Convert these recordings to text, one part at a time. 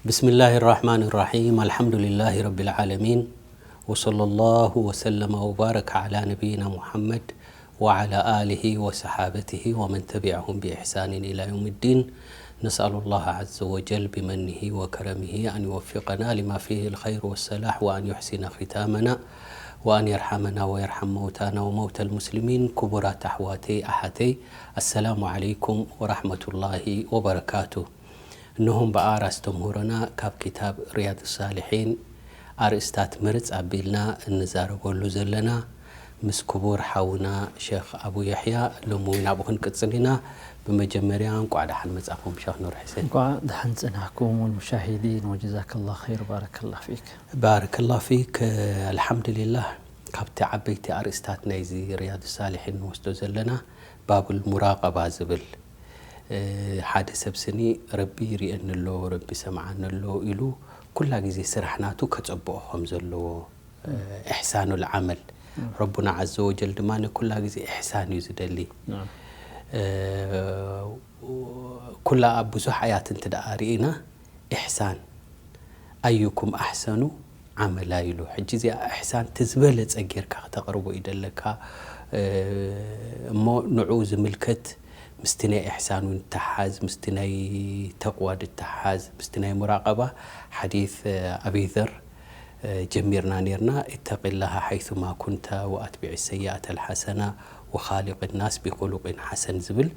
بسم الله الرحمن الرحيم. الحمد لله رب العالمين. وصلى الله وسلم وبارك على نبينا محمد وعلى آله وصحابته ومن تبعهم بإحسان إلى يوم الدين. نسأل الله عز وجل بمنه وكرمه أن يوفقنا لما فيه الخير والصلاح، وأن يحسن ختامنا، وأن يرحمنا ويرحم موتانا وموتى المسلمين. ክቡራት ኣሕዋተይ ኣሓተይ፣ السلام عليكم ورحمة الله وبركاته። እነሆ እምበኣር ኣስተምህሮና ካብ ክታብ ሪያድ ሳልሒን ኣርእስታት ምርጽ ኣቢልና እንዛረበሉ ዘለና ምስ ክቡር ሓውና ሸኽ ኣቡ የሕያ ሎሚ እውን ኣብኡ ክንቅጽል ኢና። ብመጀመርያ እንቋዕ ደሓን መጻኹም ሸኽ ኑር ሕሴን። እንቋዕ ደሓን ጸናሕኩም ወልሙሻሂዲን ወጀዛከላህ ኸይር ባረከላህ ፊክ። ባረከላህ ፊክ። ኣልሓምዱሊላህ፣ ካብቲ ዓበይቲ ኣርእስታት ናይዚ ሪያድ ሳልሒን ንወስዶ ዘለና ባቡል ሙራቀባ ዝብል፣ ሓደ ሰብ ስኒ ረቢ ይርእየኒ ኣሎ፣ ረቢ ሰምዓኒ ኣሎ ኢሉ ኩላ ግዜ ስራሕ ናቱ ከጸብቖ ከም ዘለዎ፣ ኢሕሳኑል ዓመል። ረቡና ዓዘ ወጀል ድማ ንኩላ ግዜ ኢሕሳን እዩ ዝደሊ። ኩላ ኣብ ብዙሕ ኣያት እንተ ደኣ ርኢና ኢሕሳን፣ ኣዩኩም ኣሕሰኑ ዓመላ ኢሉ። ሕጂ እዚኣ ኢሕሳን እቲ ዝበለጸ ጌርካ ክተቕርቦ እዩ ደለካ። እሞ ንዑ ዝምልከት ምስቲ ናይ ኢሕሳን እውን እተሓዝ፣ ምስቲ ናይ ተቕዋ ድተሓዝ፣ ምስቲ ናይ ሙራቐባ ሓዲት ኣቢ ዘር ጀሚርና ኔርና። اتق الله حيثما كنت وأتبع السيئة الحسنة وخالق الناس بخلق حسن ዝብል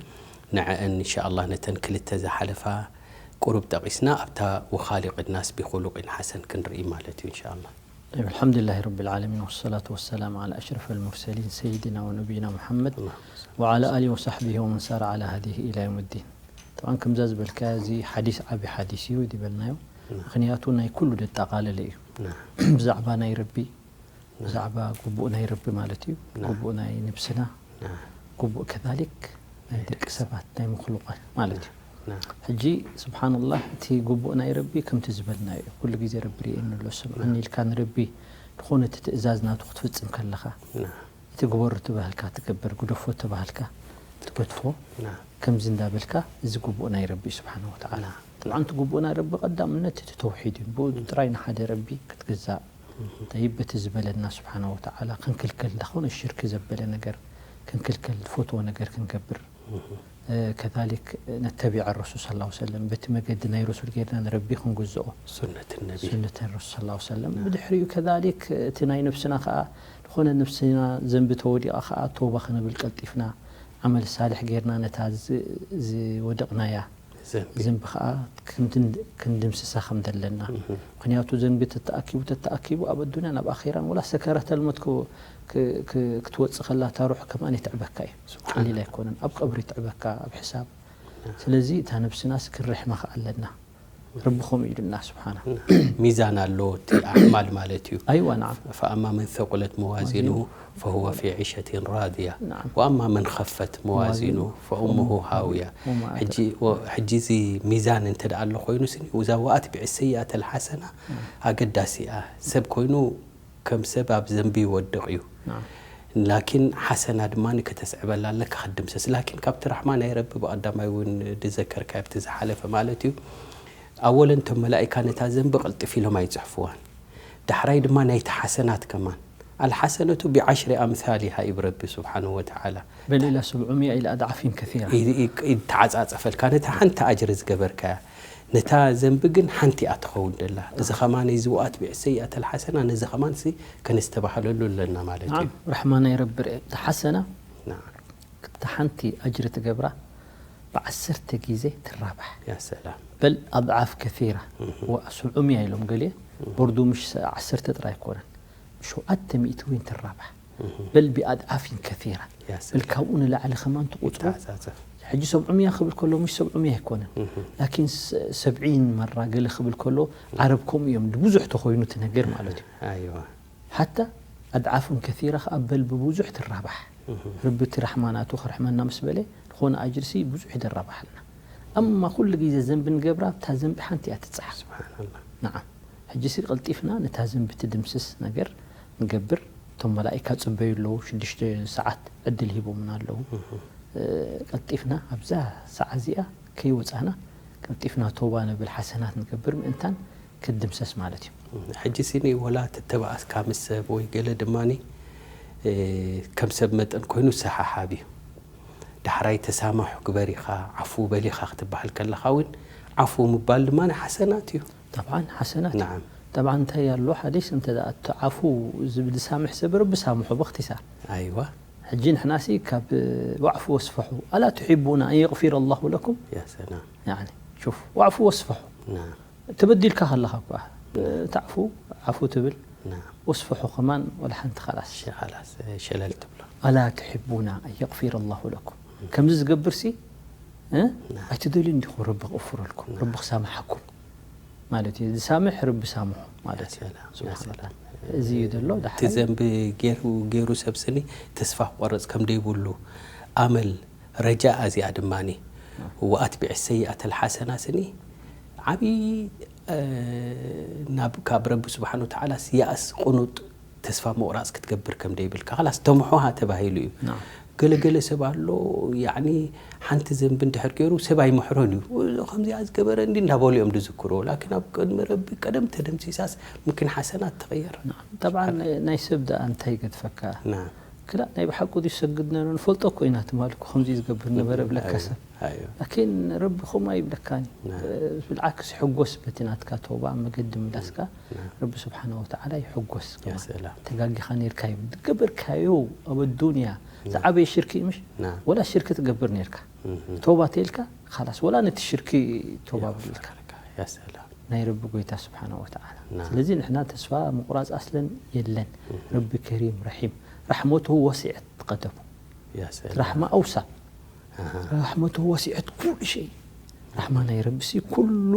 ንዐአን ኢንሻኣላህ ነተን ክልተ ዝሓለፋ ቁሩብ ጠቒስና ኣብታ وخالق الناس بخلق حسن ክንርኢ ማለት እዩ ኢንሻኣላህ። طيب، الحمد لله رب العالمين والصلاة والسلام على أشرف المرسلين سيدنا ونبينا محمد وعلى آله وصحبه ومن سار على هديه إلى يوم الدين. طبعا ከምዛ ዝበልካ እዚ ሓዲስ ዓቢ ሓዲስ እዩ ዝበልናዮ። ምኽንያቱ ናይ ኩሉ ደጠቓለለ እዩ። ብዛዕባ ናይ ረቢ፣ ብዛዕባ ግቡእ ናይ ረቢ ማለት እዩ። ግቡእ ናይ ነብስና፣ ግቡእ ከዛሊክ ናይ ደቂ ሰባት ናይ መክሉቃት ማለት እዩ። ሕጂ ስብሓንላህ እቲ ግቡእ ናይ ረቢ ከምቲ ዝበልናዮ እዩ። ኩሉ ግዜ ረቢ ርእየኒ ኣሎ፣ ሰምዓኒ ኢልካ ንረቢ ዝኾነ እቲ ትእዛዝ ናቱ ክትፍጽም ከለኻ፣ እቲ ግበሮ ተባህልካ ትገብር፣ ግደፎ ተባህልካ ትገድፎ። ከምዚ እንዳበልካ እዚ ግቡእ ናይ ረቢ እዩ ስብሓን ወተዓላ። ጥብዓን እቲ ግቡእ ናይ ረቢ ቀዳምነት እቲ ተውሒድ እዩ። ብኡ ጥራይ ንሓደ ረቢ ክትግዛእ። ጠይብ፣ በቲ ዝበለና ስብሓነ ወተዓላ ክንክልከል፣ ዝኾነ ሽርክ ዘበለ ነገር ክንክልከል፣ ዝፈትዎ ነገር ክንገብር። ከዛሊክ ነተቢዐ ረሱል ሰለላሁ ዐለይሂ ወሰለም፣ በቲ መገዲ ናይ ረሱል ጌርና ንረቢ ክንግዝኦ። ሱነት ነቢ። ሱነት ረሱል ሰለላሁ ዐለይሂ ወሰለም። ብድሕሪኡ ከዛሊክ እቲ ናይ ነብስና ከኣ ዝኾነ ነብስና ዘንቢ ተወዲቓ ከኣ ተውባ ክንብል ቀልጢፍና ዓመል ሳልሕ ጌርና ነታ ዝ-፣ ዝወደቕናያ ዘንቢ። ዘንቢ ከኣ ክንድን-፣ ክንድምስሳ ከም ዘለና። ምኽንያቱ ዘንቢ ተተኣኪቡ፣ ተተኣኪቡ ኣብ ኣዱንያን ኣብ ኣኼራን ወላ ሰከረተል ሞት ክ-፣ ክ-፣ ክ-፣ ክትወጽእ ከላ እታ ሩሕ ከማን ይትዕበካ እዩ። ስብሓን ቀሊል ኣይኮነን። ኣብ ቀብሪ ይትዕበካ፣ ኣብ ሕሳብ። ስለዚ እታ ነብስናስ ክንርሕማ ከኣ ኣለና። ረቢ ከምኡ ኢሉና ስብሓና። ሚዛን ኣሎ እቲ ኣዕማል ማለት እዩ። ኣይዋ፣ ነዓም። فأما من ثقلت موازينه فهو في عيشة راضية نعم. وأما من خفت موازينه فأمه هاوية. وما أدراك. ሕጂ፣ ወ-፣ ሕጂ እዚ ሚዛን እንተ ደኣ ኣሎ ኮይኑ ስኒ፣ እዛ وأتبع السيئة الحسنة ኣገዳሲ እያ። ሰብ ኮይኑ ከም ሰብ ኣብ ዘንቢ ይወድቕ እዩ። ናም። ላኪን ሓሰና ድማ ከተስዕበላ ኣለካ፣ ክትድምሰስ። ላኪን ካብቲ ራሕማ ናይ ረቢ ብቐዳማይ እውን ዝዘከርካዮ ኣብቲ ዝሓለፈ ማለት እዩ። ኣወለን እቶም መላኢካ ነታ ዘንቢ ቅልጥፍ ኢሎም ኣይጽሕፍዋን። ዳሕራይ ድማ ናይቲ ሓሰናት ከማን። ኣልሓሰነቱ ቢዓሽሪ ኣምሳሊሃ ይብል ረቢ ስብሓነሁ ወተዓላ። በል ኢላ ሰብዑሚያ ኢላ ኣድዓፊን ከሲራ። ይ-፣ ይ-፣ ይተዓጻጸፈልካ ነታ ሓንቲ ኣጅሪ ዝገበርካያ። ነታ ዘንቢ ግን ሓንቲ እያ ትኸውን ደላ። እዚ ከማን እዚ وأتبع السيئة الحسنة ነዚ ከማን ሲ ከነስተባህለሉ ኣለና ማለት እዩ። ናም፣ ራሕማ ናይ ረቢ ርኤ። እታ ሓሰና ናም። እታ ሓንቲ ኣጅሪ ትገብራ ብዓሰርተ ግዜ ትራባሕ። ያ ሰላም። በል ኣድዓፍ ከሲራ። እህ። ወ-፣ ሰብዑሚያ ኢሎም ገሊአ። እህ። በርዱ ምሽ ዓሰርተ ጥራይ ኣይኮነን። ብሸውዓተ ሚእቲ እውን ትራባሕ። እህ። በል ቢኣድዓፊን ከሲራ። ያ ሰላም። በል ካብኡ ንላዕሊ ከማን ትቑጽሩ። ይተዓጻጸፍ። ሕጂ ሰብዑሚያ ክብል ከሎ ምሽ ሰብዑሚያ ኣይኮነን። እህ። ላኪን ስ-፣ ሰብዒን መራ ገለ ክብል ከሎ ዓረብ ከምኡ እዮም። ብዙሕ ተኾይኑ እቲ ነገር ማለት እዩ። ኣይዋ። ሓታ ኣድዓፍን ከሲራ ከኣ በል ብብዙሕ ትራባሕ። እህ። ረቢ እቲ ራሕማ ናቱ ክርሕመና ምስ በለ ዝኾነ ኣጅርሲ ብዙሕ ይደራባሓልና። ኣማ ኩሉ ግዜ ዘንቢ ንገብራ፣ እታ ዘንቢ ሓንቲ እያ ትጽሓፍ። ስብሓንላህ። ነዓም። ሕጂ ሲ ቀልጢፍና ነታ ዘንቢ ትድምስስ ነገር ንገብር። እቶም መላኢካ ጽበዩ ኣለዉ፣ ሽዱሽተ ሰዓት ዕድል ሂቦምና ኣለዉ። እህ። እ፣ ቀልጢፍና ኣብዛ ሰዓት እዚኣ ከይወጻና ቀልጢፍና ተውባ ንብል ሓሰናት ንገብር ምእንታን ክድምሰስ ማለት እዩ። ሕጂ ሲኒ ወላ ተተባኣስካ ምስ ሰብ ወይ ገለ ድማ ከም ሰብ መጠን ኮይኑ ሰሓሓብ እዩ። ዳሕራይ ተሳማሑ ግበር ኢኻ፣ ዓፉ በል ኢኻ ክትበሃል ከለኻ እውን ዓፉ ምባል ድማ ሓሰናት እዩ። ጠብዓን ሓሰናት እዩ። ናዓም። ጠብዓን እንታይ ኣሎ ሓዲስ እንተ ደኣ እቲ ዓፉ ዝብል ዝሳምሕ ሰብ ረቢ ሳምሖ በክቲሳር ኣይዋ ሕጂ ንሕናሲ ካብ ዋዕፉ ወስፈሑ ኣላ ትሒቡና ኣን የቕፊር ኣላሁ ለኩም ያ ሰላም ያኒ ሹፍ ዋዕፉ ወስፈሑ ናም ተበዲልካ ከለኻ እኳ ተዕፉ ዓፉ ትብል ናም ወስፈሑ ከማን ወላ ሓንቲ ካላስ ሸኻላስ ሸለል ትብሎ ኣላ ትሕቡና ኣን የቕፊር ኣላሁ ለኩም ከምዚ ዝገብር ሲ እ? ኣይትደልዩ እንዲኹም ረቢ ክቕፍረልኩም ረቢ ክሳምሓኩም ማለት እዩ ዝሳምሕ ረቢ ሳምሑ ማለት እዩ ሰላም፣ ስብሓን ሰላም። እዚ እዩ ዘሎ እቲ ዘንቢ ገይሩ ገይሩ ሰብ ስኒ ተስፋ ክቆረፅ ከም ደይብሉ ኣመል ረጃ እዚኣ ድማ ወኣትቢዕ ሰይኣት ልሓሰና ስኒ ዓብዪ እ፣ ናብ ካብ ረቢ ስብሓን ወተዓላ የኣስ ቁኑጥ ተስፋ ምቑራፅ ክትገብር ከም ደይብልካ ላስ ተምሖሃ ተባሂሉ እዩ። ናም። ገለገለ ሰብ ኣሎ ያኒ ሓንቲ ዘንቢ እንድሕር ገይሩ ሰብ ኣይምሕሮን እዩ። ከምዚኣ ዝገበረ እንዲ እንዳበሉ እዮም ዝዝክርዎ። ላኪን ኣብ ቅድሚ ረቢ ቀደም ተደምሲሳስ ምክን ሓሰናት ትቕየር። ጠብዓ ናይ ሰብ ደኣ እንታይ ገድፈካ ናም ክላእ ናይ ብሓቁ ድዩ ዝሰግድ ነሩ ንፈልጦ እኮ ኢና ትማል እኮ ከምዚ ዝገብር ነበረ ብለካ ሰብ ኣዮ ላኪን ረቢ ከምኡ ኣይብለካን እዩ ናም። ብልዓክስ ሕጎስ በቲ ናትካ ተውባ መገዲ ምላስካ ናም። ረቢ ስብሓነ ወተዓላ ይሕጎስ ያ ሰላም ተጋጊኻ ነርካ እዩ ዝገበርካዮ ኣብ ኣዱንያ ዝዓበየ ሽርኪ እዩ ምሽ ናም ወላ ሽርኪ ትገብር ነርካ እህ ተውባ ተልካ ካላስ ወላ ነቲ ሽርኪ ተውባ ብልካ ያ ሰላም ናይ ረቢ ጎይታ ስብሓነ ወተዓላ ናም። ስለዚ ንሕና ተስፋ ምቁራፅ ኣስለን የለን ረቢ ከሪም ረሒም ራሕመቱ ወሲዐት ቀደሙ ያ ሰላም ራሕማ ኣውሳ ኣሃ ራሕመቱ ወሲዐት ኩሉ ሸይ ራሕማ ናይ ረቢ ሲ ኩሉ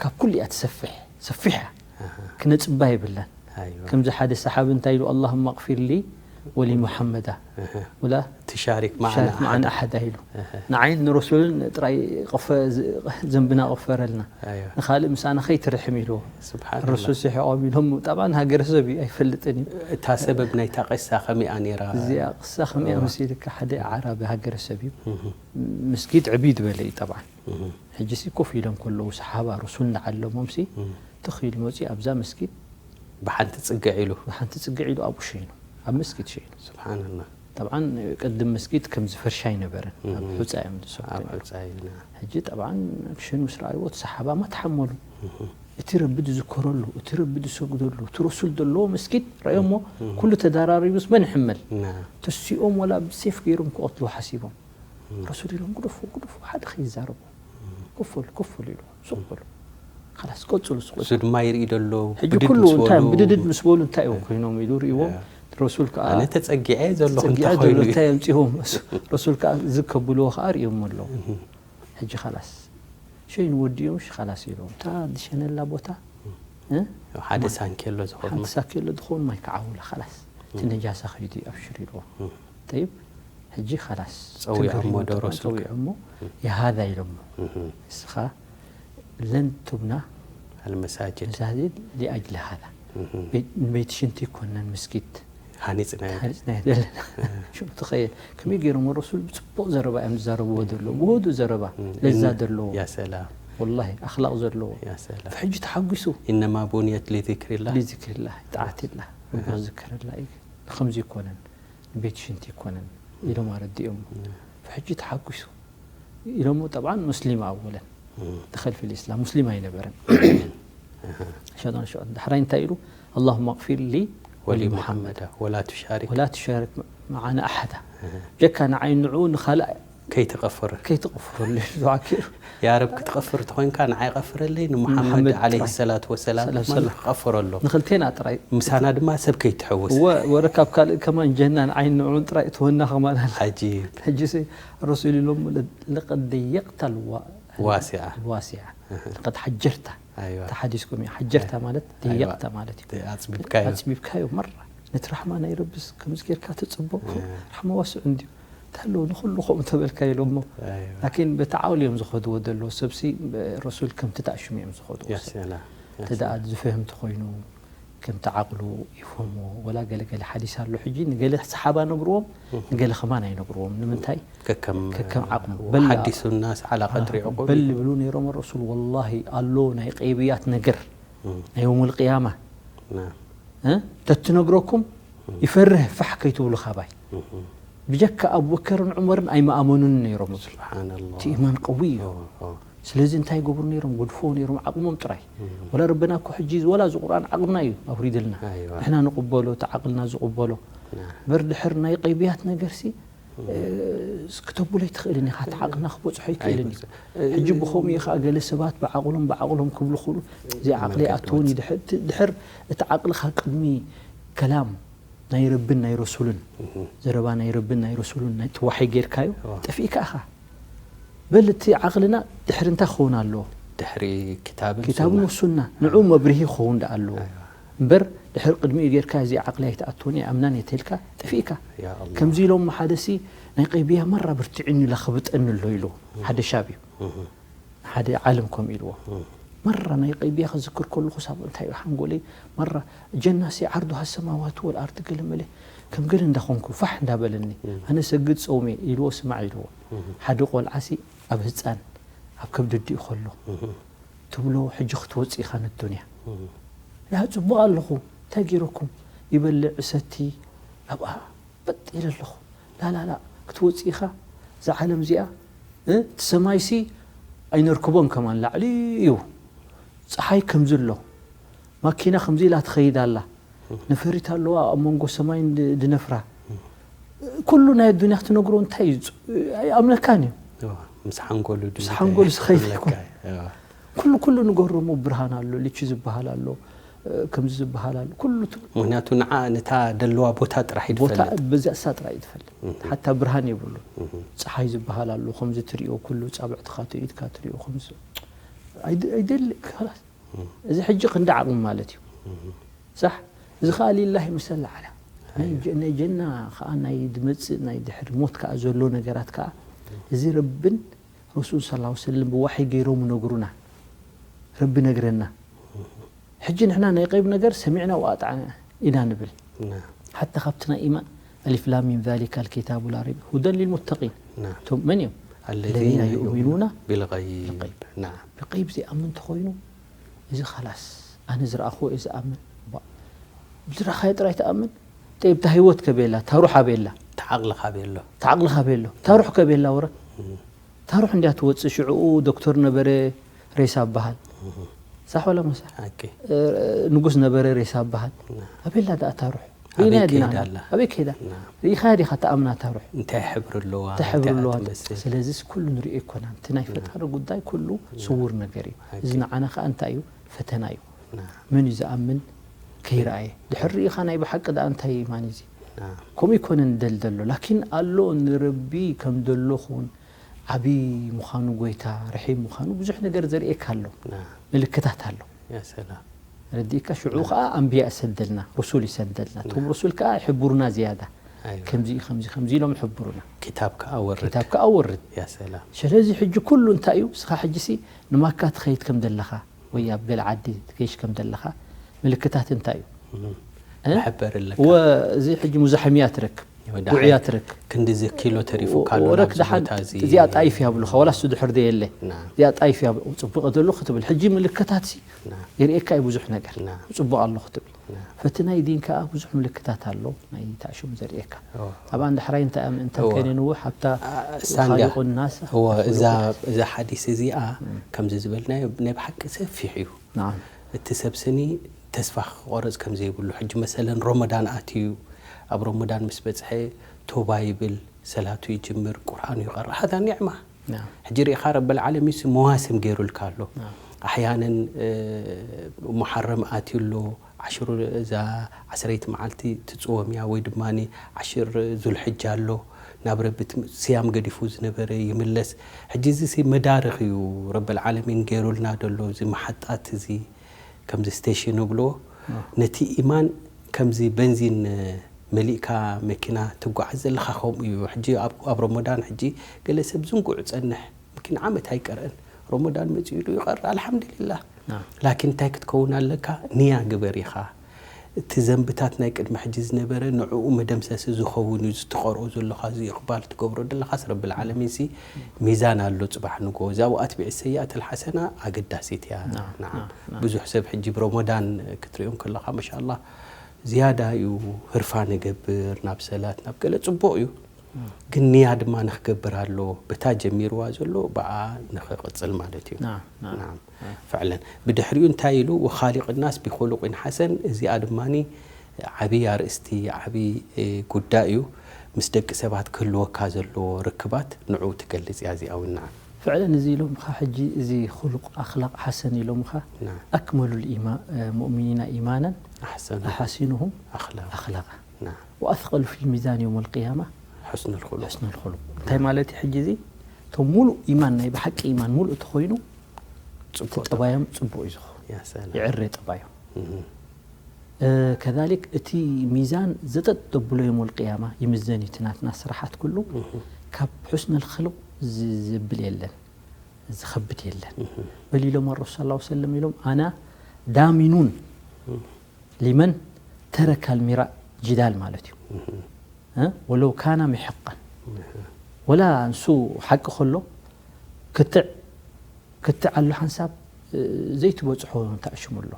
ካብ ኩሉ እያ ትሰፍሕ ሰፊሕ እያ ኣሃ ክነፅባ የብላን ኣይዋ ከምዚ ሓደ ሰሓቢ እንታይ ኢሉ ኣላሁማ ኣቕፊር ሊ ወሊ ሙሓመዳ እህ ወላ ትሻሪክ ማዕና ሻርክ መዓና ኣሓዳ ኢሉ ንዓይን ንረሱልን ጥራይ ዘንብና ቐፈረልና ኣይዋ ንኻልእ ምሳና ከይትርሕም ኢልዎ ስብሓንላ ረሱል ስሒቖም ኢሎም ጠብዓን ሃገረሰብ እዩ ኣይፈልጥን እዩ እታ ሰበብ ናይታ ቂሳ ከመይኣ ነይራ እዚኣ ቅሳ ከመያ መሲልካ ሓደ ዓራቢ ሃገረሰብ እዩ መስጊድ ዕብይ ዝበለ እዩ ጠብዓን ሕጂ ሲ ኮፍ ኢሎም ከለዉ ሰሓባ ረሱል ንዓለሞም ሲ ትኽ ኢሉ መፂኡ ኣብዛ መስጊድ ብሓንቲ ፅግዕ ኢሉ ብሓንቲ ፅግዕ ኢሉ ኣብኡ ሸይኑ ኣብ መስጊድ ሸይኑ ስብሓንላ ጠብዓን ቅድም መስጊድ ከም ዝፈርሻ ኣይነበረን ኣብ ሑፃ እዮም ዝሰግዱ ኣብ ነይሮም። ዕፃ ኢልና ሕጂ ጠብዓን ክሸኑ ምስ ረኣይዎ እቲ ሰሓባ ማ ተሓመሉ እቲ ረቢ ዝዝከረሉ እቲ ረቢ ዝሰግደሉ እቲ ረሱል ዘለዎ መስጊድ ረኣዮሞ ኩሉ ተዳራሪቡስ መን ይሕመል ና ተሲኦም ወላ ብሴፍ ገይሮም ክቐትሉ ሓሲቦም ረሱል ኢሎም ግደፉ ግደፉ ሓደ ከይዛረቡ ኮፍ በሉ ኮፍ በሉ ኢሉ ሱቕ በሉ ካላስ ቀፅሉ ሱቕ እሱ ድማ ይርኢ ደሎ ሕጂ ብድድ ኩሉ ምስ እንታይ በሉ፣ ብድድድ ምስ በሉ እንታይ እዮም ኮይኖም ኢሉ ሪእዎም ረሱል ከዓ ኣነ ተፀጊዐ ዘለኹ ፀጊዐ እንታይ ዘሎ ኮይኑ እንታይ ኣምፅዎም ረሱል ከዓ ዝከብልዎ ከዓ ሪኦም ኣለዉ ሕጂ ካላስ ሸይኑ ወዲኦም ሽ ካላስ ኢሎም እታ ዝሸነላ ቦታ እ? ሓደ ሳንኬሎ ዝኸውን ሓንቲ ሳኬሎ ዝኸውን ማይ ክዓውላ ካላስ እቲ ነጃሳ ከይዱ ኣብሽር ኢልዎ ጠይብ ሕጂ ካላስ ፀዊዖሞ ትግርኛ ዶ ጠብዓ ረሱል? ፀዊዖሞ የሃዛ ኢሎሞ እስኻ ለን ቱብና ኣልመሳጅድ መሳጅድ ሊኣጅሊ ሃዛ ቤት ሽንቲ ይኮነን መስጊድ ሃኒፅና ሓሪፅና ዘለና ሽም ትኸየል ከመይ ገይሮም ረሱል ብፅቡቅ ዘረባ እዮም ዝዛረብዎ ዘለዎ ውህዱ ዘረባ ለዛ ዘለዎ ያ ሰላም ወላሂ ኣኽላቕ ዘለዎ ያ ሰላም ሕጂ ተሓጒሱ ኢነማ ቡንየት ሊዚክሪላ ሊዚክሪላ ጣዓትላ ረቢ ክዝከረላ እዩ ከምዚ ይኮነን ንቤት ሽንቲ ይኮነን ኢሎም ኣረዲኦም ሕጂ ተሓጒሱ ኢሎሞ ጠብዓን ሙስሊም ኣወለን دخل في الإسلام ሙስሊም ኣይነበረን ሸጣን ሸጣን ዳሕራይ እንታይ ኢሉ اللهم اغفر لي ወሊ ولمحمد ሙሓመዳ ወላ ትሻሪክ ولا تشارك معنا أحدا ጀካ ንዓይ ንዑ ንኻልእ ከይትቐፍር ከይትቕፍረሉ ዱዓ ገይሩ ያ ረብ ክትቐፍር ተኾይንካ ንዓይ ቀፍረለይ ንሙሓመድ ንሙሓመድ ዓለይሂ ጥራይ። ሰላቱ ወሰላም ሰላም ድማ ሰላም። ክቐፍረሎ ንኽልቴና ጥራይ ምሳና ድማ ሰብ ከይትሕውስ ወ- ወረ ካብ ካልእ ከማን ጀና ንዓይ ንዑን ጥራይ እትወና ከማን ኣለ ዓጂብ ሕጂ ሲ ረሱል ኢሎም ለቀድ ደየቅታ ልዋ ዋሲዓ ዋሲዓ ለቀድ ሓጀርታ ኣይዋ ተሓዲስኩም እዩ ሓጀርታ ማለት ደየቅታ ማለት እዩ ኣፅቢብካዮ ኣፅቢብካዮ መራ ነቲ ራሕማ ናይ ረብስ ከምዚ ጌርካ ትፅበ ራሕማ ዋስዕ እንድዩ እንተለዉ ንኩሉ ከምኡ ተበልካ ኢሎሞ ኣይዋ ላኪን በቲ ዓውሊ እዮም ዝኸድዎ ዘለዎ ሰብሲ ረሱል ከምቲ ተኣሽሙ እዮም ዝኸድዎ ያ ሰብ ሰላም እቲ ደኣ ዝፍህምቲ ኮይኑ ከምቲ ዓቕሉ ይፍህሞ። ወላ ገለ ገለ ሓዲስ ኣሎ። ሕጂ ንገለ ሰሓባ ነግርዎም፣ ንገለ ከማን ኣይነግርዎም። ንምንታይ? ከከም ከከም ዓቕሙ። በል ሓዲሱ ናስ ዓላ ቀድሪ ዕቑብ በል ይብሉ ነይሮም ረሱል። ወላሂ ኣሎ ናይ ቀይብያት ነገር ናይ የውሙል ቅያማ ና እ? ተትነግረኩም ይፈርህ ፋሕ ከይትብሉ ካባይ። ብጀካ ኣቡበከርን ዑመርን ኣይመኣመኑን ነይሮም። ስብሓንላ እቲ ኢማን ቀዊ እዩ። ስለዚ እንታይ ይገብሩ ነይሮም? ገድፎ ነይሮም ዓቕሞም ጥራይ። ወላ ረበና እኮ ሕጂ ወላ እዚ ቁርኣን ዓቕምና እዩ ኣውሪድልና። ኣይዋ። ንሕና ንቕበሎ፣ እቲ ዓቕልና ዝቕበሎ። በር ድሕር ናይ ቀይብያት ነገርሲ እ፣ ክተብሎ ኣይትኽእልን ኢኻ። እቲ ዓቕልና ክበፅሖ ኣይክእልን እዩ። ሕጂ ብኸምኡ እዩ ከዓ ገለ ሰባት ብዓቕሎም ብዓቕሎም ክብሉ ክብሉ እዚ ዓቕሊ ኣይኣትውን እዩ። ድሕር እቲ ዓቕልኻ ቅድሚ ከላም ናይ ረብን ናይ ረሱልን ዘረባ ናይ ረብን ናይ ረሱልን ናይ ትዋሒ ጌርካዮ ጠፊእካ ኢኻ። በል እቲ ዓቕልና ድሕሪ እንታይ ክኸውን ኣለዎ? ድሕሪ ኪታብን ኪታብን ሱና። ወሱና ንዑ መብርሂ ክኸውን ደኣ ኣለዎ። እምበር ድሕሪ ቅድሚኡ ጌርካ እዚ ዓቕሊ ኣይትኣትውን እየ ኣምናን እየ ተልካ ጠፊእካ። ያ ኣላህ። ከምዚ ኢሎም ሓደ ሲ ናይ ቀይብያ መራ ብርትዕኒ ኢላ ክብጠኒ ኣሎ ኢሉ ሓደ ሻብ እዩ። ሓደ ዓለም ከም ኢልዎ መራ ናይ ቀይብያ ክዝክር ከለኹ ሳብ እንታይ እዩ ሓንጎለይ መራ ጀና ሲ ዓርዱ ሃሰማዋት ወል ኣርድ ገለ መለ ከም ገለ እንዳኾንኩ ፋሕ እንዳበለኒ ኣነ ሰግድ ጸውሜ ኢልዎ ስማዕ ኢልዎ ሓደ ቆልዓ ሲ ኣብ ህፃን ኣብ ከብዲ ኣዲኡ ከሎ ትብሎ ሕጂ ክትወፅእ ኢኻ ንዱንያ ያ ፅቡቕ ኣለኹ እንታይ ገይረኩም ይበልዕ እሰቲ ኣብኣ በጥ ኢለ ኣለኹ ላላላ ክትወፅእ ኢኻ እዛ ዓለም እዚኣ እ? እቲ ሰማይሲ ኣይነርክቦን ከማን ላዕሊ እዩ ፀሓይ ከምዚ ኣሎ ማኪና ከምዚ ኢላ ትኸይድ ኣላ ነፈሪት ኣለዋ ኣብ መንጎ ሰማይን ድ- ድነፍራ ኩሉ ናይ ኣዱንያ ክትነግሮ እንታይ እዩ ፅ- ኣይኣምነካን እዩ እዋ፣ ምስ ሓንጎሉ ድዩ ምስ ሓንጎሉ ዝኸይድ ይብለካ? ኣይኮን። እዋ። ኩሉ ኩሉ ንገሮሞ ብርሃን ኣሎ ሊቺ ዝበሃል ኣሎ እ፣ ከምዚ ዝበሃል ኣሎ ኩሉ ት- ምክንያቱ ንዓ ነታ ደለዋ ቦታ ጥራሕ እዩ ቦታ ትፈልጥ በዚኣ እሳ ጥራይ እዩ ትፈልጥ ሓታ ብርሃን የብሉ ፀሓይ ዝበሃል ኣሎ ከምዚ ትሪኦ ኩሉ ፃብዕትኻ ትኢድካ ትሪኦ ከምዚ ኣይድ- ኣይደሊ ላስ እዚ ሕጂ ክንዲ ዓቕሚ ማለት እዩ ሳሕ እዚ ከዓ ሊላሂ ምሰል ዓላ ናይ ጀ- ናይ ጀና ከዓ ናይ ድመፅእ ናይ ድሕሪ ሞት ከዓ ዘሎ ነገራት ከዓ እዚ ረብን ረሱል ስ ሰለም ብዋሒ ገይሮም ነግሩና ረቢ ነግረና ሕጂ ንሕና ናይ ቀይብ ነገር ሰሚዕና ወኣጣዕና ኢና ንብል ና ሓታ ካብቲ ናይ ኢማን ኣሊፍ ላም ሚም ዛሊካ ልኪታቡ ላ ረይብ ሁደን ሊልሙተቂን ና እቶም መን እዮም الذين يؤمنون بالغيب بالغيب. نعم ብቀይብ ዘይኣምን ተኮይኑ እዚ ኸላስ ኣነ ዝረኣኽዎ እየ ዝኣምን ባ- ዝረኣኻዮ ጥራይ ትኣምን ጠይብ እታ ህይወት ከበየላ ታሩሕ ኣበየላ ተዓቕልኻ ቤሎ ተዓቕልኻ በየሎ ታሩሕ ከበየላ ወረ ታሩሕ እንድያ ትወፅእ ሽዕኡ ዶክተር ነበረ ሬሳ በሃል ሳሕ ወላ መሳ ኦኬ ንጉስ ነበረ ሬሳ በሃል ኣበላ ደኣ ታሩሕ ኣበይ ሪና ዲና ከይዳ ኣላ? ኣበይ ከይዳ ና ሪኢኻያ ዲኻ ተኣምና ታሩሕ እንታይ ሕብሪ ኣለዋ እንታይ ሕብሪ እንታይ ኣለዋ ትመስል ስለዚ ኩሉ ንሪኦ ኣይኮናን እቲ ናይ ፈጣሪ ጉዳይ ኩሉ ስውር ነገር እዩ እዚ ንዓና ከዓ እንታይ እዩ ፈተና እዩ ና መን እዩ ዝኣምን ከይረኣየ ድሕር ርኢኻ ናይ ብሓቂ ደኣ እንታይ ማን እዚ ና ከምኡ ይኮነ ንደል ዘሎ ላኪን ኣሎ ንረቢ ከም ደሎ ኹን ዓብዪ ምዃኑ ጎይታ ርሒም ምዃኑ ብዙሕ ነገር ዘርእየካ ኣሎ ና ምልክታት ኣሎ ያ ሰላም ረዲእካ ሽዑ ከዓ ኣንብያ ይሰደልና ሩሱል ይሰደልና እቶም ሩሱል ከዓ ይሕብሩና ዝያዳ ኣይዋ ከምዚ እዩ፣ ከምዚ ከምዚ ኢሎም ይሕብሩና ኪታብ ከዓ ወርድ ኪታብ ከዓ ወርድ ያ ሰላም ስለዚ ሕጂ ኩሉ እንታይ እዩ እስኻ ሕጂ ሲ ንማካ ትኸይድ ከም ዘለኻ ወይ ኣብ ገለ ዓዲ ትገይሽ ከም ዘለኻ ምልክታት እንታይ እዩ እ? መሐበሪ ኣለካ ወ እዚ ሕጂ ሙዛሕምያ ትረክብ ወደ ጉዕያ ሓይ- ትረክብ ክንድዚ ኪሎ ተሪፉ ካሎ ወረክ ናብዚ ደሓን ቦታ እዚ እዚኣ ጣይፍ እያ ብሉኻ ዋላ እሱ ድሕር ደየለ ና እዚኣ ጣይፍ እያ ጽቡቕ ዘሎ ክትብል ሕጂ ምልክታት ሲ ና የርእየካ እዩ ብዙሕ ነገር ና ጽቡቕ ኣሎ ክትብል ና ፈቲ ናይ ዲን ከዓ ብዙሕ ምልክታት ኣሎ ናይ ተዕሽሙ ዘርእየካ ኦ። ኣብኣ እንድሕራይ እንታይ ምእንታን እወ። ከይነ ንውሕ ኣብታ አ- ሳንድያ ኻሊቁ ናስ እወ እዛ እዛ ሓዲስ እዚኣ ከምዚ ዝበልናዮ ናይ ብሓቂ ሰፊሕ እዩ ናም እቲ ሰብ ስኒ ተስፋ ክቆረፅ ከም ዘይብሉ ሕጂ መሰለን ሮመዳን ኣትዩ ኣብ ሮመዳን ምስ በፅሐ ቶባ ይብል ሰላቱ ይጅምር ቁርኣኑ ይቐርእ ሃዛ ኒዕማ ናም ሕጂ ርኢኻ ረበል ዓለሚን ሲ መዋስም ገይሩልካ ኣሎ ናም ኣሕያንን እ፣ ሙሓረም ኣትዩ ኣሎ ዓሽሩ እዛ ዓስረይቲ መዓልቲ ትፅወም እያ ወይ ድማ ዓሽር ዙልሕጃ ኣሎ ናብ ረቢ ትም- ስያም ገዲፉ ዝነበረ ይምለስ ሕጂ እዚ ሲ መዳርኽ እዩ ረበል ዓለሚን ገይሩልና ደሎ እዚ መሓጣት እዚ ከምዚ ስቴሽን ንብሎ ነቲ ኢማን ከምዚ በንዚን መሊእካ መኪና ትጓዓዝ ዘለኻ ከምኡ እዩ ሕጂ ኣብ- ኣብ ረመዳን ሕጂ ገለ ሰብ ዝንጉዑ ፀንሕ ምኪን ዓመት ኣይቀርአን ረመዳን መፂኡ ኢሉ ይቐር ኣልሓምዱሊላህ ናም ላኪን እንታይ ክትከውን ኣለካ ንያ ግበር ኢኻ እቲ ዘንብታት ናይ ቅድሚ ሕጂ ዝነበረ ንዕኡ መደምሰሲ ዝኸውን እዩ። እዚ ትቐርኦ ዘለኻ፣ እዚ ኢቕባል ትገብሮ ዘለኻስ ረብል ዓለሚን ሲ ሚዛን ኣሎ። ጽባሕ ንግሆ እዛ ወኣትቢዕ ሰይኣት ኣልሓሰና ኣገዳሲት እያ። ናም፣ ናም። ናም፣ ናም። ብዙሕ ሰብ ሕጂ ብረመዳን ክትሪኦም ከለኻ ማሻኣላህ ዝያዳ እዩ ህርፋን ይገብር፣ ናብ ሰላት ናብ ገለ ጽቡቕ እዩ። ግን ንያ ድማ ንክገብር ኣሎ፣ በታ ጀሚርዋ ዘሎ ብኣ ንክቕጽል ማለት እዩ። ናም፣ ናም። ናም። ፍዕለን ብድሕሪኡ እንታይ ኢሉ? ወኻሊቅ ናስ ቢኹሉቂን ሓሰን። እዚኣ ድማ ዓብዪ ኣርእስቲ፣ ዓብዪ እ፣ ጉዳይ እዩ። ምስ ደቂ ሰባት ክህልወካ ዘለዎ ርክባት ንዑ ትገልጽ እያ እዚኣ እውን። ናም። ፍዕለን እዚ ኢሎምኻ ሕጂ እዚ ኹሉቕ ኣኽላቕ ሓሰን ኢሎምኻ ናም። ኣክመሉ ሙእሚኒና ኢማናን ኣሕሰኑ ኣሓሲኑሁም ኣኽላቕ። ኣኽላቓ ናም። ወኣስቀሉ ፊል ሚዛን የውም ኣልቅያማ ሕስኑል ኹሉቕ። ሕስኑል ኹሉቕ እንታይ ማለት እዩ? ሕጂ እዚ እቶም ሙሉእ ኢማን ናይ ብሓቂ ኢማን ሙሉእ ተኾይኑ ጽቡቕ ጠባዮም ጽቡቕ እዩ ዝኸውን። ያ ሰላም። ይዕረ ጠባዮም። እህ። እ፣ ከዛሊክ እቲ ሚዛን ዘጠጥ ዘብሎ የውም ኣልቅያማ ይምዘን እዩ። እቲ ናትና ስራሓት ኩሉ ካብ ሕስኑል ኹሉቕ ዝ-፣ ዘብል የለን፣ ዝኸብድ የለን። በል ኢሎም ኣረሱል ሰለላሁ ዐለይሂ ወሰለም ኢሎም ኣና ዳሚኑን ሊመን ተረካል ሚራእ ጅዳል ማለት እዩ። እ፣ ወለው ካና ምሕቃን ወላ እንሱ ሓቂ ከሎ ክትዕ ክትዕ ኣሎ ሓንሳብ እ፣ ዘይትበጽሖ ተኣሽሙ ኣሎ።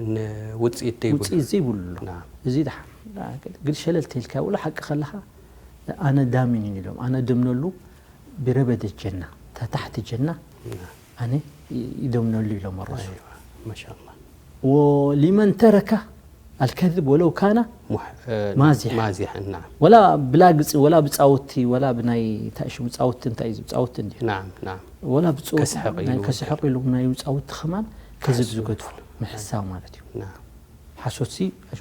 ን-፣ ውጽኢት ደይብሉ። ውጽኢት ዘይብሉ ኣሎ። ናም። እዚ ደሓን ግን ሸለል ተልካ ወላ ሓቂ ከለኻ ኣነ ዳሚን ኢሎም ኣነ ደምነሉ ብረበደ ጀና ተታሕቲ ጀና ናም። ኣነ ይደምነሉ ኢሎም ኣረሱል። ኣይዋ፣ ማሻኣላህ። ወሊመን ተረካ ኣልከዝብ ወለው ካና ሙሕ-፣ እ፣ ማዚሕ። ማዚሕ፣ ናም። ወላ ብላግጺ ወላ ብጻወቲ ወላ ብናይ እንታይ ሽሙ ጻወቲ እንታይ እዩ ጻወቲ እንዲ ናም፣ ናም። ወላ ብጻወቲ ከስሕቕ ናይ ኢሉ ከስሕቕ ኢሉ ናይ ጻወቲ ከማን ከዝብ ዝገድፎ ምሕሳው ማለት እዩ። ናም። ሓሶትሲ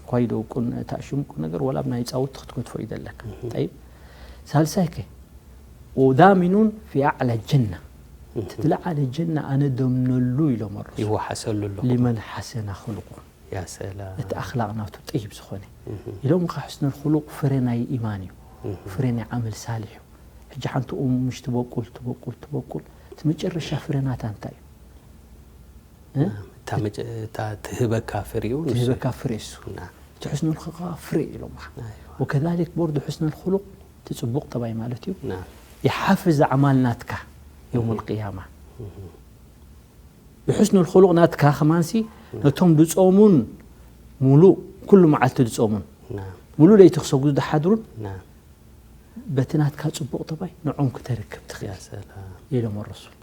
ኳይዶ ቁን ታሽሙ ቁን ነገር ወላ ብናይ ጻወቲ ክትገድፎ እዩ ዘለካ። ጠይብ ሳልሳይ ከ ወዳሚኑን ፊ ኣዕላ ጀና እቲ ትለዓለ ጀና ኣነ ደምነሉ ኢሎም ኣረሱ ይወሓሰሉ ኣለኹ። ሊመን ሓሰና ኹሉቁ ያ ሰላም። እቲ ኣኽላቕ ናቱ ጠይብ ዝኾነ ኢሎም ኻ ሕስነል ኹሉቕ ፍረ ናይ ኢማን እዩ። ፍረ ናይ ዓመል ሳልሕ እዩ። ሕጂ ሓንቲ ኡም ምሽ ትበቁል ትበቁል ትበቁል እቲ መጨረሻ ፍረ ናታ እንታይ እዩ? እ? እታ መጨ-፣ እታ ትህበካ ፍሪኡ ንሱ። ትህበካ ፍሬ እሱ ና። እቲ ሕስነል ኹሉቕ ፍሬ ኢሎም ኻ ኣይዋ። ወከዛሊክ ቦርዱ ሕስነል ኹሉቕ እቲ ጽቡቕ ጠባይ ማለት እዩ። ና። ይሓፍዝ ኣዕማል ናትካ የውመል ቅያማ ብሕስኑል ኹሉቕ ናትካ ከማንሲ ነቶም ድጾሙን ሙሉእ ኩሉ መዓልቲ ድጾሙን ና። ሙሉእ ለይቲ ክሰግዱ ድሓድሩን ና። በቲ ናትካ ጽቡቕ ጠባይ ንዖም ክተርክብ ትኽእል ያ ሰላም። ኢሎም ኣረሱል።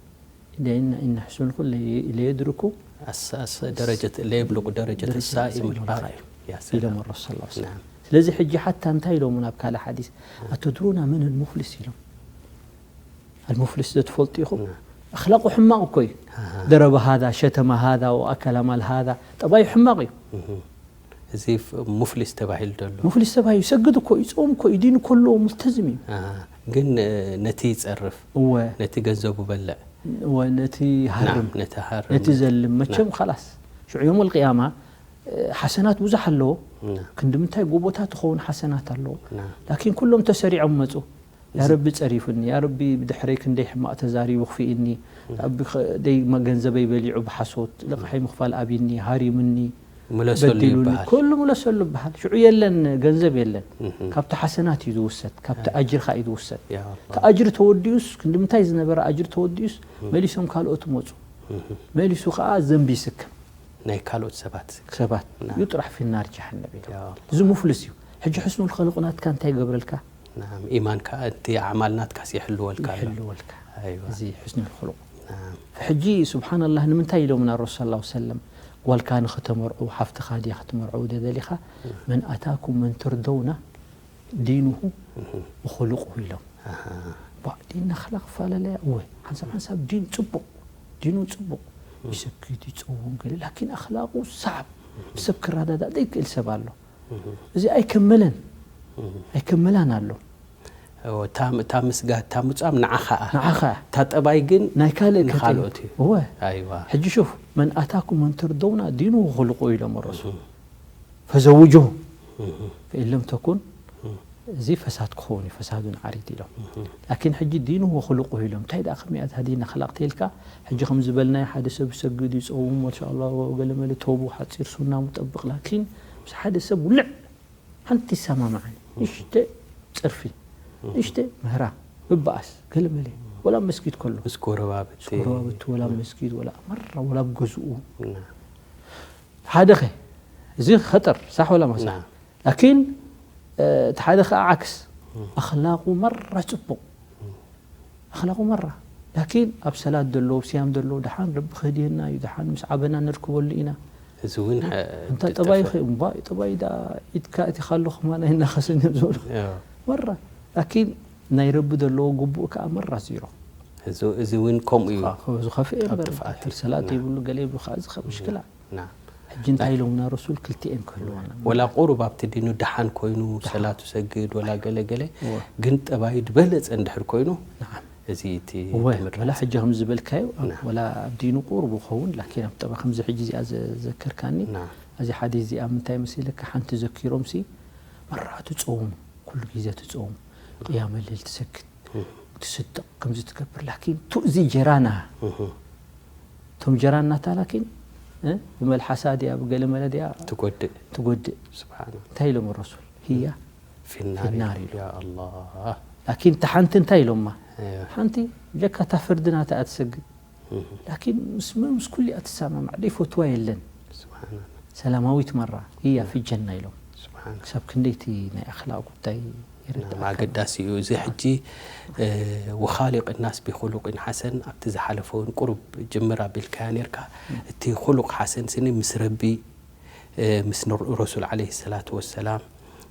ኢነ ኢነ ሕሱንኩም ለየድርኩ ኣስ-፣ ኣስ-፣ ደረጀት ለየብልቁ ደረጀት ደረጀት ሳኢም ሳኢም ልቃኢም። ልቃኢም። ያ ሰላም። ኢሎም ኣረሱል ሰለላሁ ዐለይሂ ወሰለም። ናም። ስለዚ ሕጂ ሓታ እንታይ ኢሎምና ኣብ ካልእ ሓዲስ ኣተድሩና መን ልሙፍሊስ ኢሎም። ኣልሙፍሊስ ዘትፈልጡ ኢኹም? ናም። ኣኽላቑ ሕማቕ እኮ እዩ። ኣሃ። ደረበ ሃዛ ሸተመ ሃዛ ወኣከለ ማል ሃዛ ጠባዩ ሕማቕ እዩ። እህ። እዚ ፍ-፣ ሙፍሊስ ተባሂሉ ዘሎ። ሙፍሊስ ተባሂሉ ይሰግድ እኮ ይጾም እኮ ይዲን እኮ ኣለዎ ሙልተዝም እዩ። ኣሃ። ግን እ፣ ነቲ ይጸርፍ እወ ነቲ ገንዘቡ በልዕ። እወ ነቲ ሃርም ናም፣ ነቲ ሃርም። ነቲ ዘልም መቸም ኻላስ ሽዑ ዮም ልቅያማ ሓሰናት ብዙሕ ኣለዎ። ና። ክንዲ ምንታይ ጎቦታት ትኸውን ሓሰናት ኣለዎ። ና። ላኪን ኩሎም ተሰሪዖም መጹ። ያ ረቢ ጸሪፉኒ፣ ያ ረቢ ብድሕረይ ክንደይ ሕማቕ ተዛሪቡ ክፍእኒ፣ ረቢ ኸ-፣ ደይ መ-፣ ገንዘበይ በሊዑ ብሓሶት ልቕሐይ ምኽፋል ኣብይኒ፣ ሃሪምኒ፣ ምለሰሉ በዲሉኒ፣ ይበሃል። ኩሉ ምለሰሉ ይበሃል። ሽዑ የለን፣ ገንዘብ የለን። እህ። ካብቲ ሓሰናት እዩ ዝውሰድ፣ ካብቲ ኣጅርኻ እዩ ዝውሰድ። ያ ኣላህ። እቲ ኣጅሪ ተወዲኡስ ክንዲ ምንታይ ዝነበረ ኣጅሪ ተወዲኡስ መሊሶም ካልኦት መጹ። መሊሱ ከኣ ዘንቢ ይስከም። ናይ ካልኦት ሰባት። ሰባት ና። ዩጥራሕ ፊናር ጀሃነም ኢሎም። ያ። እዚ ሙፍልስ እዩ። ሕጂ ሕስኑል ኸልቕ ናትካ እንታይ ይገብረልካ? ናም፣ ኢማን ከኣ እቲ ኣዕማል ናትካስ ይሕልወልካ ኣሎ። ይሕልወልካ። ኣይዋ። እዚ ሕስኑል ኹሉቕ። ናም። ሕጂ ስብሓንላህ ንምንታይ ኢሎምና ረሱል ሰለላሁ ዐለይሂ ወሰለም ጓልካ ንኽተመርዑ ሓፍትኻ ድያ ክትመርዑ ደደሊኻ መን ኣታኩም መን ተርደውና ዲንሁ ወኹሉቁሁ ኢሎም። ኣሃ። ባ ዲን ኣኽላቕ ፈላለያ እወ ሓንሳብ ሓንሳብ ዲን ጽቡቕ ዲኑ ጽቡቕ ይሰግድ ይጸውም ገለ ላኪን ኣኽላቑ ሳብ ብሰብ ክረዳዳእ ዘይክእል ሰብ ኣሎ። እዚ ኣይከመለን ኣይከመላን ኣሎ። እወ፣ እታ እታ ምስጋድ እታ ምጻም ንዓኻ እያ። ንዓኻ እያ። እታ ጠባይ ግን ናይ ካልእ ንኻልኦት እዩ። እወ ኣይዋ። ሕጂ ሹፍ መን ኣታኩም መን ተርደውና ዲኑ ወኹልቁ ኢሎም ረሱል ፈዘውጁሁ ፈኢን ለም ተኩን እዚ ፈሳድ ክኸውን እዩ ፈሳዱን ዓሪድ ኢሎም። ላኪን ሕጂ ዲኑ ወኹልቁ ኢሎም እንታይ ደኣ ከመይ ኣትሃዲና ክላቕ ተይልካ ሕጂ ከም ዝበልናዮ ሓደ ሰብ ይሰግድ ይጸውም ማሻ ኣላ ገለመለ ተውቡ ሓጺር ሱና ሙጠብቕ ላኪን ምስ ሓደ ሰብ ውልዕ ሓንቲ ይሰማማዓኒ። ንእሽተ ጸርፊ፣ ንእሽተ ምህራ፣ ምበኣስ፣ ገለመለ። ወላ ኣብ መስጊድ ከሎ። ምስ ጎረባብቲ። ምስ ጎረባብቲ፣ ወላ ኣብ መስጊድ፣ ወላ ኣብ መራ፣ ወላ ኣብ ገዝኡ። ና። ሓደ ኸ፣ እዚ ኸጠር፣ ሳሕ ወላ ማሳ? ና። ላኪን፣ እ፣ እቲ ሓደ ኸ ዓክስ፣ ኣኽላቑ መራ ጽቡቕ። ኣኽላቑ መራ። ላኪን ኣብ ሰላት ዘሎ፣ ኣብ ስያም ዘሎ፣ ደሓን ረቢ ከህድየና እዩ፣ ደሓን ምስ ዓበና ንርከበሉ ኢና። እዚ እውን፣ እ፣ እንታ እንድጠፍእ። ጠባይ ኸ-፣ እምባ፣ ጠባይ ዳ ኢድካ ኣቲኻ ኣሎ ኸማን ኣይናኸስን እዮም ዝብሉ። እዎ። መራ። ላኪን ናይ ረቢ ዘለዎ ግቡእ ከኣ መራ ዚሮ። እዚ፣ እዚ እውን ከምኡ እዩ። ዝኸ-፣ ዝኸፍኤ ኣብ እምበር፣ ጥፍኣት ድሕር እዩ። ሰላት ና። የብሉ፣ ገለ ይብሉ ከኣ፣ እዚ ኸ ምሽክላ። ና። ሕጂ እንታይ ኢሎምና ረሱል? ክልቲኤን ክህልዋና። ወላ ቁሩብ ኣብቲ ዲኑ ደሓን ኮይኑ፣ ደሓን። ሰላቱ ሰግድ፣ ወላ ገለ ገለ፣ እወ። ግን ጠባዩ ዝበለጸ እንድሕር ኮይኑ፣ ነዓም። እዚ እቲ እወ፣ ትምህርቲ። ወላ ሕጂ ከም ዝበልካዮ፣ ና። ወላ ኣብ ዲኑ ቁሩብ ይኸውን፣ ላኪን ኣብ ጠባ ከምዚ ሕጂ እዚኣ ዘ-፣ ዘከርካኒ፣ ና። እዚ ሓዲስ እዚኣ ምንታይ መሲለካ? ሓንቲ ዘኪሮምሲ፣ መራ ትጸውም፣ ኩሉ ግዜ ትጸውም፣ ቅያመ ሌል ትሰግድ፣ እህ። ትስደቕ፣ ከምዚ ትገብር፣ ላኪን ቱእዚ ጀራና። እህ። እቶም ጀራናታ ላኪን፣ እ፣ ብመልሓሳ ድያ፣ ብገለመለ ድያ ትጎድእ። ትጎድእ። ስብሓን ኣላህ። እንታይ ኢሎም ረሱል? ህያ ፊናር ፊናር ኢሎም። ኢሎም። ያ ኣላህ። ላኪን እታ ሓንቲ እንታይ ኢሎማ? እያ። ሓንቲ ብጀካ እታ ፍርዲ ናታ እያ ትሰግድ። እህ። ላኪን ምስ መን? ምስ ኩሉ እያ ትሰማማዕ። ዘይፈትዋ የለን። ስብሓን ኣላህ። ሰላማዊት መራ ህያ ፊ ጀና ኢሎም። ስብሓን ኣላህ። ክሳብ ክንደይ እቲ ናይ ኣኽላቕ ጉዳይ ይርዳእካ። ናም፣ ኣገዳሲ እዩ። እዚ ሕጂ፣ እ፣ ወኻሊቅ ናስ ቢኹሉቅን ሓሰን ኣብቲ ዝሓለፈ እውን ቁሩብ ጅምር ኣቢልካያ ነርካ። እቲ ኹሉቅ ሓሰን ስኒ ምስ ረቢ፣ እ፣ ምስ ነ-፣ ረሱል ዓለይሂ ሰላቱ ወሰላም፣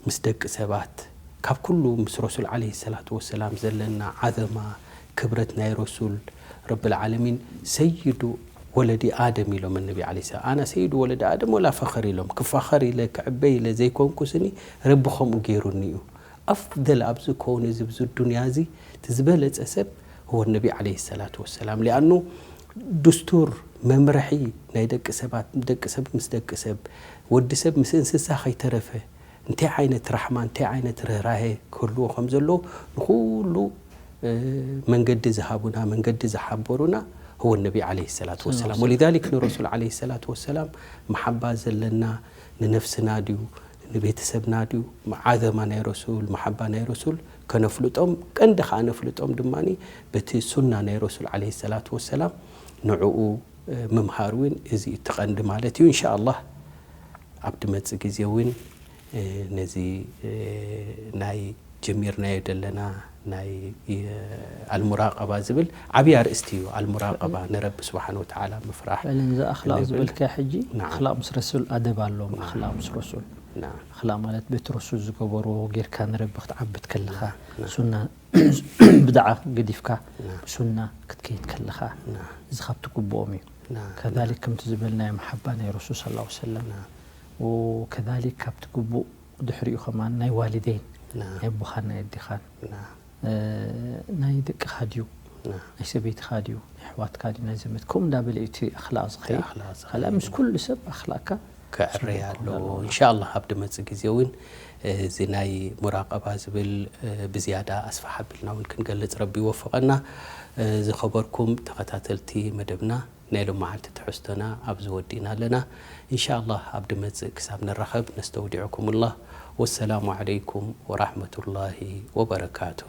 ምስ ደቂ ሰባት፣ ካብ ኩሉ ምስ ረሱል ዓለይሂ ሰላቱ ወሰላም ዘለና ዓዘማ፣ ክብረት ናይ ረሱል፣ ረብል ዓለሚን ሰይዱ ወለዲ ኣደም ኢሎም ነቢ ዓለይሂ ሰላም። ኣና ሰይዱ ወለዲ ኣደም ወላ ፈኸር ኢሎም። ክፋኸር ኢለ፣ ክዕበ ኢለ ዘይኮንኩ ስኒ፣ ረቢ ከምኡ ገይሩኒ እዩ። ኣፍደል ኣብ ዝከውን እዚ፣ ብዚ ዱንያ እዚ፣ እቲ ዝበለጸ ሰብ፣ هو النبي عليه الصلاة والسلام. ሊኣኑ ድስቱር፣ መምርሒ ናይ ደቂ ሰባት፣ ደቂ ሰብ ምስ ደቂ ሰብ፣ ወዲ ሰብ ምስ እንስሳ ከይተረፈ፣ እንታይ ዓይነት ራሕማ፣ እንታይ ዓይነት ርህራሄ ክህልዎ ከም ዘለዎ ንኹሉ፣ እ፣ መንገዲ ዝሃቡና፣ መንገዲ ዝሓበሩና هو النبي عليه الصلاة والسلام. ሰላም። ولذلك ንረሱል ዓለይሂ ሰላቱ ወሰላም መሓባ ዘለና ንነፍስና ድዩ፣ ንቤተሰብና ድዩ፣ ዓዘማ ናይ ረሱል፣ መሓባ ናይ ረሱል ከነፍልጦም፣ ቀንዲ ከኣ ነፍልጦም ድማ በቲ ሱና ናይ ረሱል ዓለይሂ ሰላቱ ወሰላም ንዕኡ፣ እ፣ ምምሃር እውን እዚ እቲ ቀንዲ ማለት እዩ። ኢንሻ ኣላህ ኣብ ድመጽእ ግዜ እውን፣ እ፣ ነዚ፣ እ፣ ናይ ጀሚርናዮ ዘለና ናይ፣ እ፣ ኣልሙራቀባ ዝብል ዓብዪ ኣርእስቲ እዩ። ኣልሙራቀባ ንረቢ ስብሓን ወተዓላ ምፍራሕ በል፣ ነዚ ኣኽላቕ ንብል። ዝበልካዮ ሕጂ፣ ነዓም። ኣኽላቕ ምስ ረሱል ኣደብ ኣለዎም፣ ነዓም። ኣኽላቕ ምስ ረሱል። ነዓም። ኣኽላቕ ማለት በቲ ረሱል ዝገበርዎ ጌርካ ንረቢ ክትዓብድ ከለኻ፣ ነዓም። ሱና ብድዓ ገዲፍካ፣ ነዓም። ብሱና ክትከይድ ከለኻ፣ ነዓም። እዚ ካብ ትግብኦም እዩ። ነዓም። ከዛሊክ ከምቲ ዝበልናዮ መሓባ ናይ ረሱል ሰለላሁ ዐለይሂ ወሰለም። ነዓም። ወከዛሊክ ካብቲ ግቡእ ድሕሪኡ ከማን ናይ ዋሊደይን፣ ነዓም። ናይ ኣቦኻን ናይ ኣዴኻን። ነዓም። እ፣ ናይ ደቅኻ ድዩ? ነዓም። ናይ ሰበይትኻ ድዩ? ናይ ኣሕዋትካ ድዩ? ናይ ዘመድ? ከምኡ እንዳበለ እዩ እቲ ኣኽላቕ ዝኸይድ። እቲ ኣኽላቕ ዝኸይድ። ካልኣ ምስ ኩሉ ሰብ ኣኽላቕካ ክዕረይ ጽቡቕ ኣለዎ። ክኸውን ኣለዎ። ኢንሻኣላህ ኣብ ድመጽእ ግዜ እውን፣ እ፣ እዚ ናይ ሙራቀባ ዝብል፣ እ፣ ብዝያዳ ኣስፋሕ ኣቢልና እውን ክንገልጽ ረቢ ይወፍቐና። እ፣ ዝኸበርኩም ተኸታተልቲ መደብና፣ ናይ ሎማዓንቲ ትሕዝቶና ኣብዚ ወዲእና ኣለና። ኢንሻኣላህ ኣብ ድመጽእ ክሳብ ንራኸብ ነስተውዲዑኩሙላህ። ወሰላሙ ዓለይኩም ወራሕመቱላሂ ወበረካቱ።